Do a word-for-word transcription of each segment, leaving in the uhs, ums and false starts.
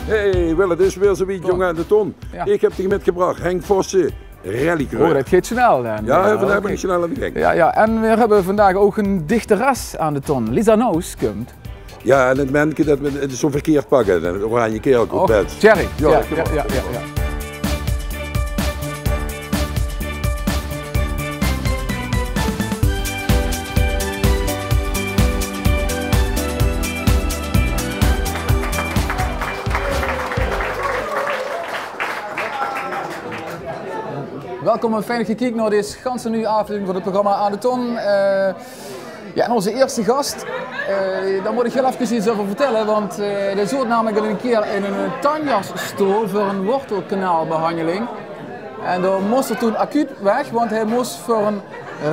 Hey, wel, 't is weer zoewied, jóng aan de ton. Jao. Ich höb dich mitgebrach, Henk Vossen, rallycoureur. Oh, det geit snel dan. Jao, jao, vandaag bön ich snel aan de gang. Jao, jao. En veer höbbe vandaag ouch ein dichteres aan de ton. Lisa Noos kump. Jao, en 't menke det v'r 't zoe verkeerd pakke, 'n oranje kaerel op bed. Thierry. Jao, jao, jao, jao. Welkom en fijn det geer kiek nao dees ganse nuuje aaflevering van 't programma Aan de Ton. Eh, jao, in ózze ierste gas, eh, dao mót ich hiel efkes get euver vertèlle, want, eh, dae zoot namelik al 'ne kier in ein tandartsstool veur ein wortelkanaalbehanjeling. En dao mós 'r toen acuut weg, want hae mós veur ein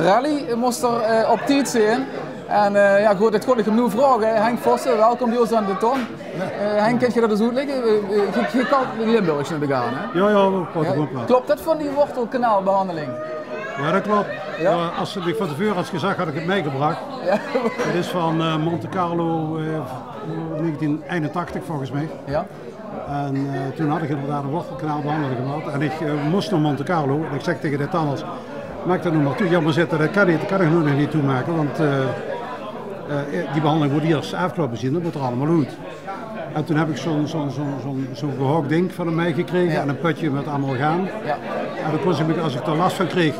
rally, eh, mós 'r, eh, op tied zeen. En, eh, jao, good, det kós ich 'm noe vraoge. Henk Vossen, welkom bie ós aan de ton. Eh, Henk, kins se det ins oetlègke? Eh, eh, geer, geer kalt Limburgs, num ich aan, hè? Jao, jao, veer praote gewoon plaats. Klop det van die wortelkanaalbehanjeling? Jao, det klop. Jao? Jao, es se mich van te veure hads gezag, had ich 't mitgebrach. Jao. 't Is van, eh, Monte Carlo, eh, negentien einentachtig volges mich. Jao. En, eh, toen had ich inderdaad ein wortelkanaalbehanjeling gehad. En ich, eh, mós nao Monte Carlo. En ich zèk taenge dae tandarts: "Maak det noe mer toe." "Jao, mer," zaet 'r, "det kan neet, det kan ich noe nog neet toemake, want, eh, eh, die behanjeling mót iers aafgeloupe zeen, det mót d'r allemaol oet." En toen höb ich zoe'n, zoe'n, zoe'n, zoe'n, zoe'n gehaok dink van 'm mitgekrege en ein pötje mit amalgaam. Jao. En dan kós ich mich, es ich dao las van kreeg,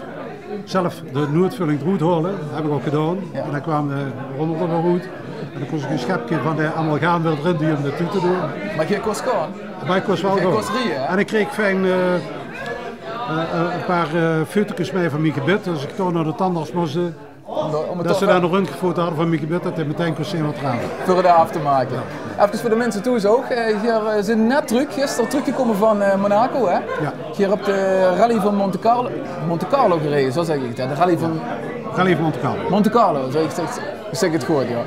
zelf de noetvulling d'roet haole, höb ich ouch gedaon. Jao. En dan kwaam de rommel d'r weer oet. En dan kós ich ein sjepke van de amalgaam weer d'rin doon óm det toe te doon. Mer geer kóst gaon? Mer ich kós waal gaon. Geer kóst rieje, hè? En ich kreeg fijn, eh, eh, eh, ein paar, eh, foto's mei van mien gebit. Es ich dao nao de tandarts mós, eh, det ze dao ein röntgenfoto hadde van mien gebit, det hae metein kós zeen waat d'r aan. Veur 't aaf te make. Jao. Efkes veur de minse thoes ouch. Eh, geer, eh, zeet net trök, gister trökgekómme van, eh, Monaco, hè? Jao. Geer höb de rally van Monte Carlo, Monte Carlo gereje, zoe zèk ich 't, hè? De rally van... Rally van Monte Carlo. Monte Carlo, zoe zèk ich 't, zèk ich 't good, jao.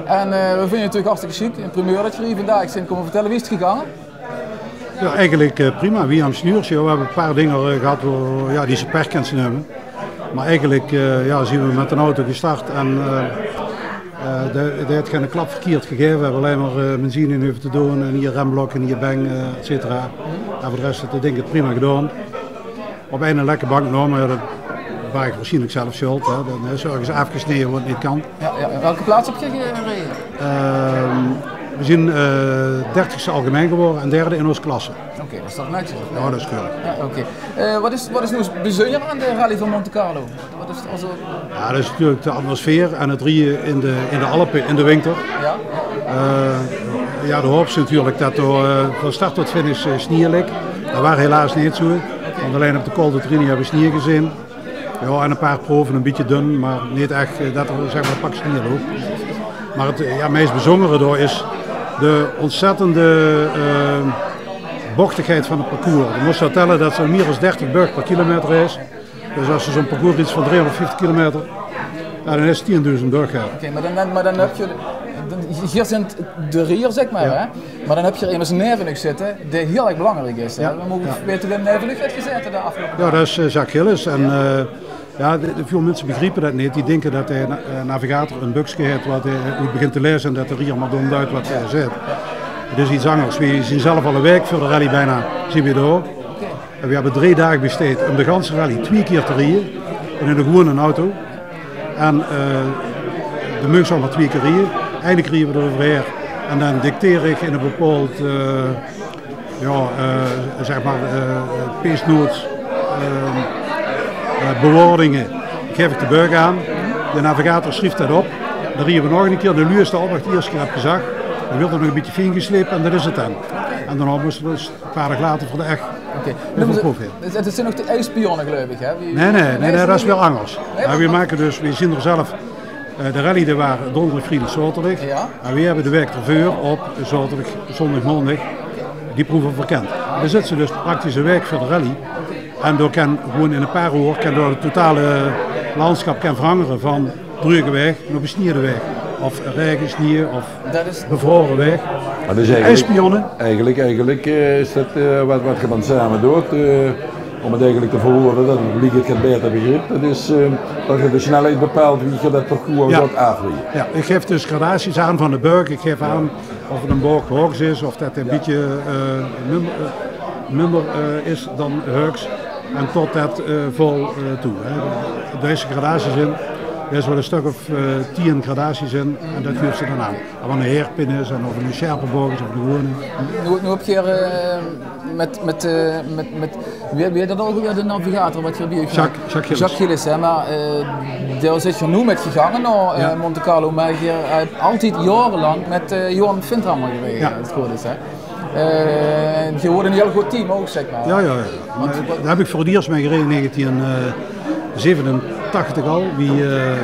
En, eh, veer vinje 't natuurlik hartstikke sjiek, ein primeur det geer hie vandaag zeet kómme vertèlle. Wie is 't gegange? Jao, eigelik, eh, prima. Wie aan 't snuursje. Veer höbbe ein paar dinger, eh, gehad wo, jao, die se per kins numme. Mer eigelik, eh, jao, zeen v'r mit d'n auto gestart en, eh, eh, dae, dae haet geine klap verkeerd gegaeve. V'r höbbe allein mer, eh, benzine in hove te doon en hie remblok en hie beng, eh, et cetera. En veur de res haet 't dink 't prima gedaon. Op ein lekke bank nao, mer jao, det waor ich waarsjienlik zelf sjöld, hè. Dan is örges aafgesneje wo 't neet kan. Jao, jao. En welke plaats höb geer gereje? Ehm, v'r zeen, eh, dertigste algemein gewore en derde in ós klasse. Oké, det is toch netjes? Jao, det is keurig. Jao, oké. Eh, waat is, waat is noe bezunjer aan de Rally van Monte Carlo? Waat is 't, also... Jao, det is natuurlik de atmosfeer en 't rieje in de, in de Alpe in de winter. Jao. Eh, jao, de hoofs natuurlik det d'r, eh, van start tot finish, eh, snieje lik. Det waor helaas neet zoe. Want allein op de Col de Trini höbbe v'r snieje gezeen. Jao, en ein paar prove, ein bietje dun, mer neet ech, eh, det d'r, zèk mer, ein pak snieje loog. Mer 't, eh, jao, meis bezunjere dao is de ontzettende, eh, bochtigheid van 't parcours. Doe mós vertèlle det 't mier es dertig bög per kilometer is. Dus es se zoe'n parcours rieds van driehonderdvieftig kilometer, jao, dan is 't tiendoezend bög, hè. Oké, mer dan, dan, mer dan höb geer, dan, geer zeet de riejer, zèk mer, hè? Mer dan höb geer emes neve uch zitte dae hiel erg belangriek is, hè? Jao. Veer mótte weite wae neve uch haet gezaete de aafgeloupe daag. Jao, det is, eh, Jacques Gillis. En, eh, jao, de, de, väöl minse begriepe det neet. Die dinke det de na-, eh, navigator ein bökske haet wo hae oet begint te laeze en det de riejer mer dom duit waat hae zaet. 't Is get angers. Veer zeen zelf al ein waek veur de rally bekans, zeen veer dao. Oké. En veer höbbe drie daag besteed óm de ganse rally twieë kier te rieje. En in de gewone auto. En, eh, de mós mer twieë kier rieje. Eine kier rieje veer d'r euverhaer. En dan dicteer ich in ein bepaold, eh, jao, eh, zèk mer, eh, peesnoot, eh, eh, bewoordinge. Gaef ich de bög aan. De navigator sjrief det op. Dan rieje veer nog eine kier. De luuj is d'r op, waat ich de ierste kier höb gezag. Dan weurt 't nog ein bietje fien gesleep en det is 't dan. En daonao móste veer dus ein paar daag later veur de ech. Oké. Nomme ze, 't zeen ouch de ijspionne, geluif ich, hè? Nae, nae, nae, nae, det is waal angers. Jao, veer make dus, veer zeen d'r zelf, eh, de rally, dae waor dónderdig, vriedig, zaoterdig. Jao. En veer höbbe de waek d'rveur op zaoterdig, zóndig, maondig die prove verkènd. Dan zits se dus praktisch ein waek veur de rally. En dao kan gewoon in ein paar oor kan dao 't totale landschap kan verangere van dreug waeg nao besnieje waeg. Of raege, snieje of bevrore waeg. Mer dus eigelik, ijspionne. Eigelik, eigelik, eh, is det, eh, waat, waat geer dan same doot, eh, óm 't eigelik te verwoorde, det 't publiek 't get baeter begrip. Det is, eh, det geer de snelheid bepaalt wie geer det parcours zólt aafrieje. Jao, ich gaef dus gradaties aan van de bög. Ich gaef aan Of 't 'ne boog hoogs is, of det 't 'n bietje, eh, minder, eh, minder, eh, is dan hoogs. En tot det, eh, vol, eh, toe, hè. Dao is gradaties in. Dao is waal 'n stök of, eh, tieën gradaties in. En det guuefs se dan aan. Of 't 'ne hairpin is, en of 't 'ne sjerpe boog is, of 'ne gewone. Noe, noe höb geer, eh, mit, mit, eh, mit, mit, wie, wie heet det ouch alweer, de navigator waat geer bie uch höb? Jacques, Jacques Gillis. Jacques Gillis, hè, mer, eh, dao zeet geer noe mit gegange nao, eh, Monte Carlo, mer geer höb altied jaorelank mit, eh, Johan Vindhamer gereje, es 't good is, hè. Eh, geer woort 'n hiel good team ouch, zèk mer. Jao, jao, jao. Want, eh, dao höb ich veur 't iers mei gereje in negentieën zevenentachtig al, wie, eh, eh,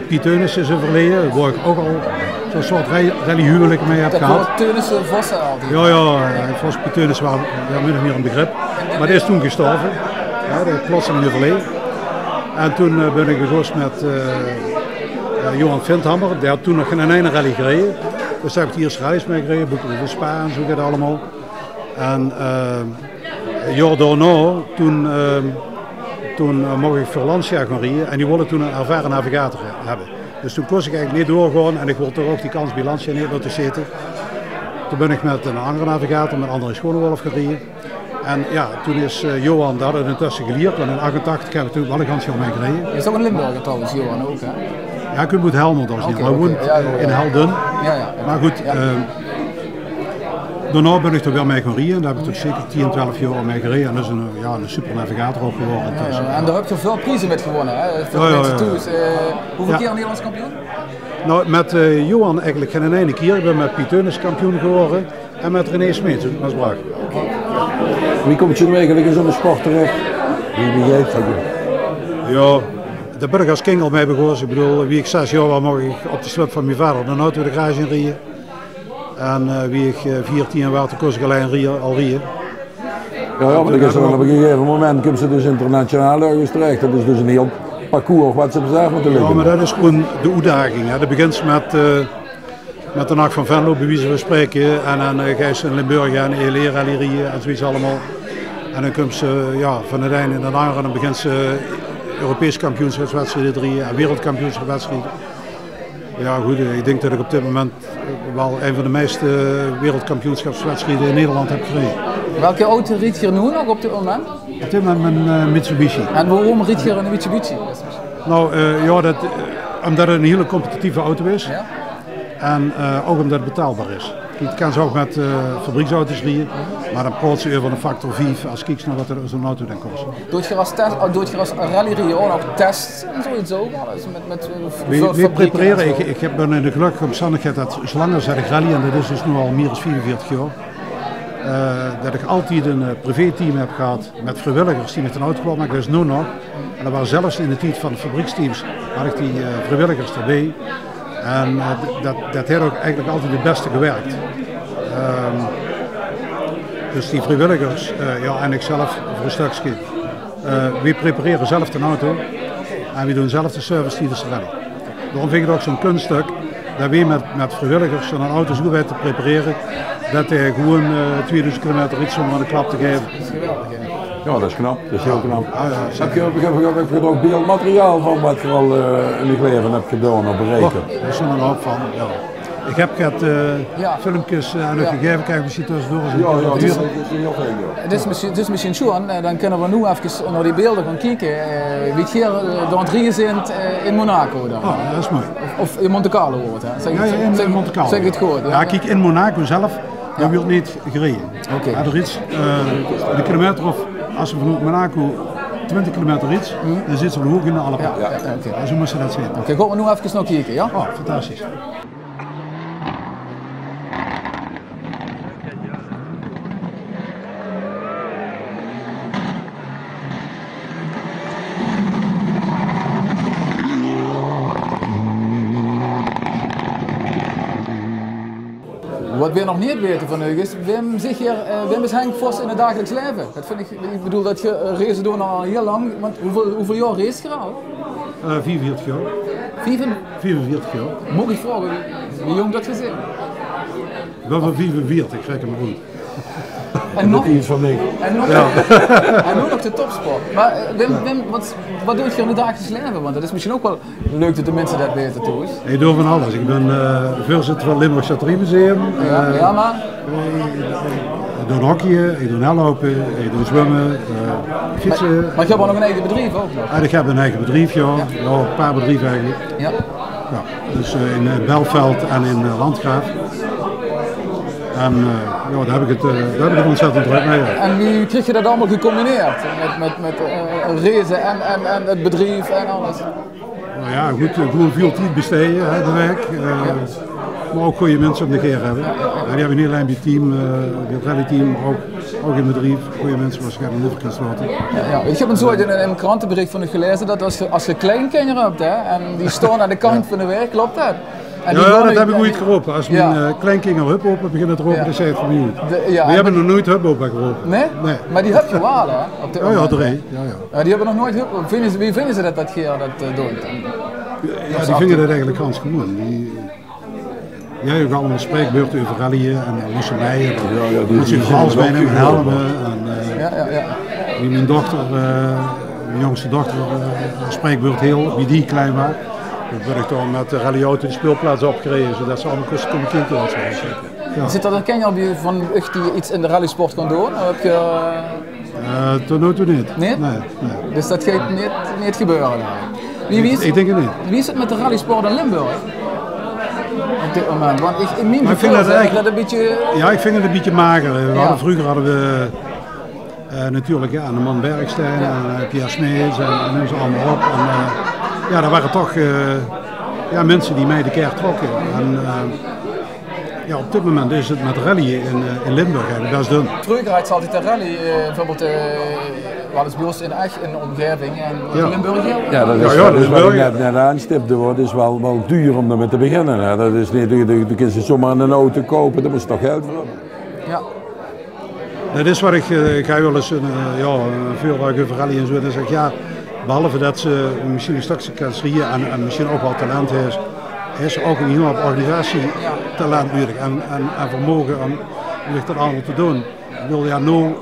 Piet Theunissen is euverleje, wo ich ouch al zo'n soort rally-, rallyhuwelik mei höb gehad. Det woort Theunissen-Vossen altied. Jao, jao, eh, Vos, Piet Theunissen waas, jao, min of mier 'n begrip. Mer dae is toen gestorve. Jao, dae is plotseling euverleje. En toen, eh, bön ich begós mit, eh, eh, Johan Vindhamer. Dae haw toen nog gein eine rally gereje. Dus dao höb ich de ierste rally's mei gereje, Boekarest, Spa en zoe get allemaol. En, eh, 't jaor daonao, toen, eh, toen, eh, moch ich veur Lancia gaon rieje. En die wólle toen 'ne ervare navigator he-, höbbe. Dus toen kós ich eigelik neet doorgaon en ich wól toch ouch die kans bie Lancia neet laote zitte. Toen bön ich mit 'nen angere navigator, mit André Schoonewolf gaon rieje. En jao, toen is, eh, Johan, dae haw 't intösse gelierd, want in achtentachtig höb ich toen waal 'n gans jaor mei gereje. Is ouch 'ne Limburger trouwens, Johan ouch, hè? Jao, hae kump oet Helmond, origineel. Oké, oké, jao, jao. Mer woont, eh, in Helden. Jao, jao, oké. Mer good, eh, daonao bön ich d'r weer mei gaon rieje. Dao höb ich toch zeker tieën, twelf jaor mei gereje. En det is 'ne, jao, 'ne super navigator ouch gewore intösse. Jao, jao. En dao höb geer väöl prieze mit gewónne, hè? Veur de minse thoes. Eh, wieväöl kier Nederlands kampioen? Noe, mit, eh, Johan eigelik gein eine kier. Ich bön mit Piet Theunissen kampioen gewore. En mit René Smeets oet Maasbrach. Wie kómp geer noe eigelik in zo'n sport terech? Wie, wie geit det? Jao, dao bön ich es kingel mei begós. Ich bedoel, wie ich zes jaor waas, moch ich op de slöp van miene vader 'nen auto de garage in rieje. En, eh, wie ich, eh, veertieën waas, toen kós ich allein rieje, al rieje. Jao, jao, mer dan is d'r op 'n gegaeve moment, kums se dus internationaal örges terech. Det is dus 'n hiel parcours waat se bezig mót lègke. Jao, mer det is gewoen de oetdaging, hè. Det begint mit, eh, mit de Nach van Venlo, bie wieze van spraeke. En dan, eh, geis se in Limburg 'n E L E-rally rieje en zoeiets allemaol. En dan kums se, jao, van 't ein in 't anger en dan begins se Europees kampioensjapswedstrieje te rieje en wereldkampioensjapswedstrieje. Jao, good, eh, ich dink det ich op dit moment waal ein van de meiste wereldkampioensjapswedstrieje in Nederland höb gereje. Welke auto riejt geer noe nog op dit moment? Op dit moment mien, eh, Mitsubishi. En waorom riejt geer 'ne Mitsubishi? Noe, eh, jao, det, eh, ómdet 't 'n hiel competitieve auto is. Jao? En, eh, ouch ómdet 't betaalbaar is. Kiek, de kans ouch mit, eh, fabrieksauto's rieje, mer dan praots se euver 'ne factor vief es se kieks nao waat 'n, zo'n auto dan kós. Doot geer es tes-, oh, doot geer es rallyriejer ouch nog tests en zoeiets ouch? Alles mit, mit, eh, väöl fabrieke en zo? Weej, weej preparere, ich, ich höb, bön in de gelökkige ómstandigheid det zoe lang es det ich rally, en det is dus noe al mieër es viefenveertig jaor, eh, det ich altied 'n, eh, privéteam höb gehad mit vriewilligers die mit d'n auto kwaome, det is noe nog. En det waas zelfs in de tied van de fabrieksteams, had ich die, eh, vriewilligers d'rbie. En, eh, d-, det, det haet ouch eigelik altied 't bèste gewèrk. Ehm, dus die vriewilligers, eh, jao, en ich zelf veur e stökske. Eh, weej preparere zelf d'n auto en weej doon zelf de service tiedes de rally. Daorum vinj ich 't ouch zoe'n kunststök det weej mit, mit vriewilligers zoe'n auto zoe weite te preparere det hae gewoen, eh, tweedoezend kilometer riejt zónger 'ne klap te gaeve. Jao, det is knap. Det is hiel knap. Jao, jao, zeker. Höb geer, höb geer, höb geer ouch beeldmateriaal van waat geer al, eh, in eur laeve höb gedaon of bereik? Och, d'r zeen 'nen houp van, jao. Ich höb get, eh, filmkes, eh, aan uch gegaeve, kiek, mesjien tössedoor es 't dure. Jao, jao, det is, det is hiel fijn, jao. 't Is mesjien, 't is mesjien sjoean, eh, dan kinne v'r noe efkes nao die beelder gaon kieke, eh, wie geer, eh, dao aan 't rieje zeet, eh, in Monaco dan. Oh, det is mooi. Of, of in Monte Carlo waor 't, hè? Jao, jao, in, in Monte Carlo. Zègk ich 't good, jao? Jao, kiek, in Monaco zelf, dao wuuert neet gereje. Oké. Jao, dao riejs se, eh, 'ne kilometer of, es se vanoet Monaco twintig kilometer riejs, dan zits se al hoeg in de Alpe. Jao, jao, oké. Jao, zoe mós se det zeen. Oké, gaon v'r noe efkes nao kieke, jao? Oh, fantastisch. Waat veer nog neet weite van uch is, wae zeet geer, eh, wae is Henk Vos in 't dagelijks laeve? Det vinj ich, ich bedoel, det geer, eh, reize doon al hiel lang, want wieväöl, wieväöl jaor reis geer al? Eh, vierenveertig jaor. Vieven-, vierenveertig jaor. Maag ich vraoge wie, wie jónk det geer zeet? Ich bön van vievenveertig, reken mer good. En nog iets van mich. En nog, en nog de topsport. Mer, eh, Wim, Wim, wat, wat doot geer in 't dagelijks laeve? Want det is mesjien ouch waal leuk det de minse det weite thoes. Ich doon van alles. Ich bön, eh, veurzitter van 't Limburgs Sjateriemuseum. Ja, eh, ja, mer ich doon hockeyen, ich doon hellaupe, ich doon zwumme, eh, fietse. Mer, mer geer höb ouch nog ein eige bedrief ouch nog? Ja, ich höb ein eige bedrief, ja. Ja, ein paar bedrieve eigelik. Ja. Ja, dus, eh, in, eh, Belfeld en in, eh, Landgraaf. En, eh, ja, dao höb ich 't, eh, dao höb ich 't ontzettend drök mei, ja. En wie krieg geer det allemaol gecombineerd? Mit, mit, mit, eh, reize en, en, en 't bedrief en alles? Nou ja, good, eh, gewoen väöl tied besteden, hè, de waek. Eh, mer ouch gooj minse óm dich haer höbbe. En die höb ich neet allein bie 't team, eh, bie 't rallyteam, mer ouch, ouch in 't bedrief. Gooj minse waat se gaar neet euver kins laote. Ja, ja. Ich höb ins oeats ein, ein kranteberich van uch gelaeze det es geer, es geer kleinkinjer höb, hè, en die staon aan de kantj van de waeg, klop det? Ja, ja, det höb ich oeats gerope. Es mien, eh, kleinkinjer hup ope beginne te rope, dan zeen ze van: "Wie?" Mer die höbbe nog noeats hup ope gerope. Nae? Nae. Mer die höb geer waal, hè? Op dit moment. Ja, ja, drie. Ja, ja. Mer die höbbe nog noeats hup ope. Wie vinje ze det, det geer det, eh, doot? Ja, die vinje det eigelik gans gewoen. Die, die höbbe allemaol spraekbeurte euver rallyen en dan mót se mei, en dan mót se alles meineme en helme. En, eh, wie mien dochter, eh, mien jóngste dochter, eh, spraekbeurt hilt, wie die klein waas, dan bön ich dao mit de rallyauto de speulplaats opgerije, zodet ze allemaol kóste kómme kieke, det soort dinger. Ja. Zit d'r kinjer bie van uch die iets in de rallysport gaon doon? Of höb geer, eh, Eh, tot noe toe neet. Neet? Nae, nae. Dus det geit neet, neet gebeure dan? Ich dink 't neet. Wie, wie is, wie is 't mit de rallysport in Limburg? Op dit moment. Want ich, in mien geveul is det ein bietje... Ja, ich vinj 't ein bietje mager. Veer hadde, vreuger hadde veer, eh, natuurlik, ja, de man Bergstein en, eh, Pierre Smeets en, en neum ze allemaol op. En, eh, ja, det wore toch, eh, ja, minse die mei de kaer trokke. En, eh, Ja, op dit moment is 't mit rallyen in, eh, in Limburg eigelik bès dun. Vreuger haw se altied de rally, eh, bieveurbeeld, eh, waal ins bie ós in Ech in de ómgaeving en in Limburg ouch. Ja, det is, det is waat ich net, net aanstipde, huur. 't Is waal, waal duur óm d'r mit te beginne, hè. Det is neet, doe, doe, doe kins neet zomer eine auto koupe, dao mós se toch geld veur höbbe. Ja. Det is waat ich, eh, ich höb waal ins ein, eh, ja, ein veurdraag euver rally en zoe. En dan zègk ich, ja, behalve det se mesjien ein stökske kins rieje en, en mesjien ouch waal talent höbs, is ouch ein hiel houp organisatie talent nudig en, en, en vermoge óm, óm det allemaol te doon. Ich bedoel, ja, noe,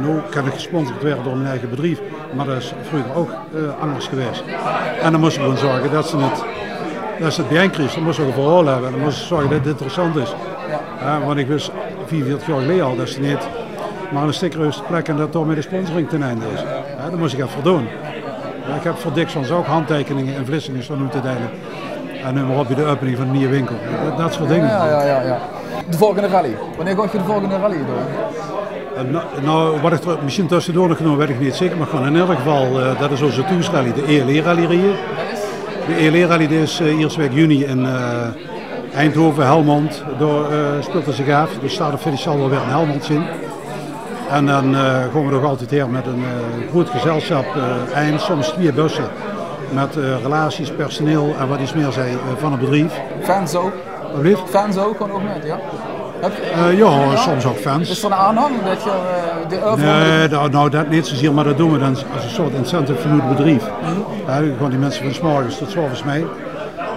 noe kin ich gesponsord waere door mien eige bedrief, mer det is vreuger ouch eh, angers gewaes. En dan mós se gewoen zörge det se 't, det se 't biejein kriegs. Dan mós se ouch ein verhaol höbbe. En dan mós se zörge det 't interessant is. Ja. Hè, want ich wis viefenveertig jaor geleje al det se neet mer ein sticker op de plek en det daomit de sponsoring ten einde is. Hè, dao mós se get veur doon. Ja, ich höb veur Dixons ouch handteikeninge in Vlissingen staon oet te deile. En neum mer op, bie de opening van de nieje winkel. Det, det soort dinger. Ja, ja, ja, ja. De volgende rally. Wienie gaot geer de volgende rally doon? Eh, no-, noe, waat ich d'r mesjien tössedoor nog gaon doon, weit ich neet zeker, mer ich gaon in eder geval, eh, det is ózze thoesrally, de E L E-rally rieje. De E L E-rally, die is, eh, ierste waek juni in, eh, Eindhoven, Helmond. Dao, eh, speelt 'r zich aaf. De start-finish zal waal weer in Helmond zeen. En dan, eh, gaon v'r nog altied haer mit ein, eh, groet gezelsjap, eh, ein, soms twieë busse. Mit, eh, relaties, personeel en waat ich mieë zag, eh, van 't bedrief. Fans ouch? Wat blief? Fans ouch, gaon ouch mit, ja? Höb geer... Eh, ja, soms ouch fans. Is d'r 'nen aanhang det geer, eh, de euver... Nae, noe, det neet zoezier, mer det doon v'r dan es ein soort incentive vanoet 't bedrief. Hè, gewoen die minse van 's morges tot 's aoves mei.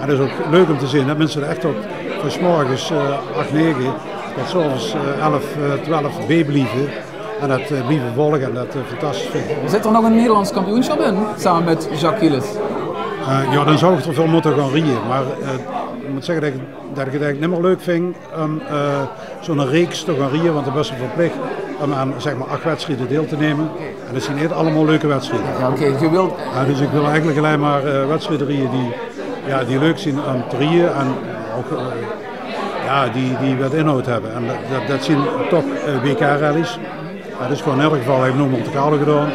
En det is ouch leuk óm te zeen det minse d'r ech tot van 's morges, eh, ach, nege tot 's aoves, eh, elf, eh, twelf bie blieve. En det, eh, blieve volge en det, eh, fantastisch vinje. Zit d'r nog ein Nederlands kampioensjap in, same mit Jacques Kielens? Eh, ja, dan zou ich d'r veur mótte gaon rieje. Mer, eh, ich mót zègke det ich, det ich 't eigelik nimmer leuk vinj óm, eh, zoe'n reeks te gaon rieje, want dan bès se verplich óm aan, zeg mer, ach wedsjtriede deil te numme. En det zeen neet allemaol leuke wedsjtriede. Ja, oké, geer wilt... Ja, dus ich wil eigelik allein mer, eh, wedsjtriede rieje die, ja, die leuk zeen óm te rieje en ouch, eh, ja, die, die waat inhoud höbbe. En det, det, det zeen toch, eh, W K-rally's. Ja, dus ich gaon in eder geval, ich höb noe Monte Carlo gedaon.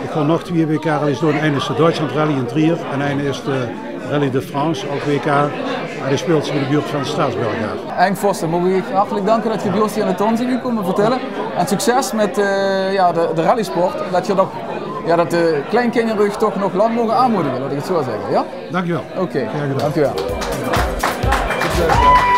Ich gaon nog twieë W K-rally's doon. Ein is de Duitsland Rally in Trier en ein is de Rallye de France, ouch W K. En die speelt zich in de buurt van Straatsburg aaf. Henk Vossen, moge v'r uch hartelik danke det geer bie ós hie aan de toon zeet gekómme vertèlle. En succes mit, eh, ja, de, de rallysport. Det geer nog, ja, det de kleinkinjer uch toch nog lang moge aanmoedige, laot ich 't zoe zègke, ja? Dank u wel. Oké, dank u wel. Succes.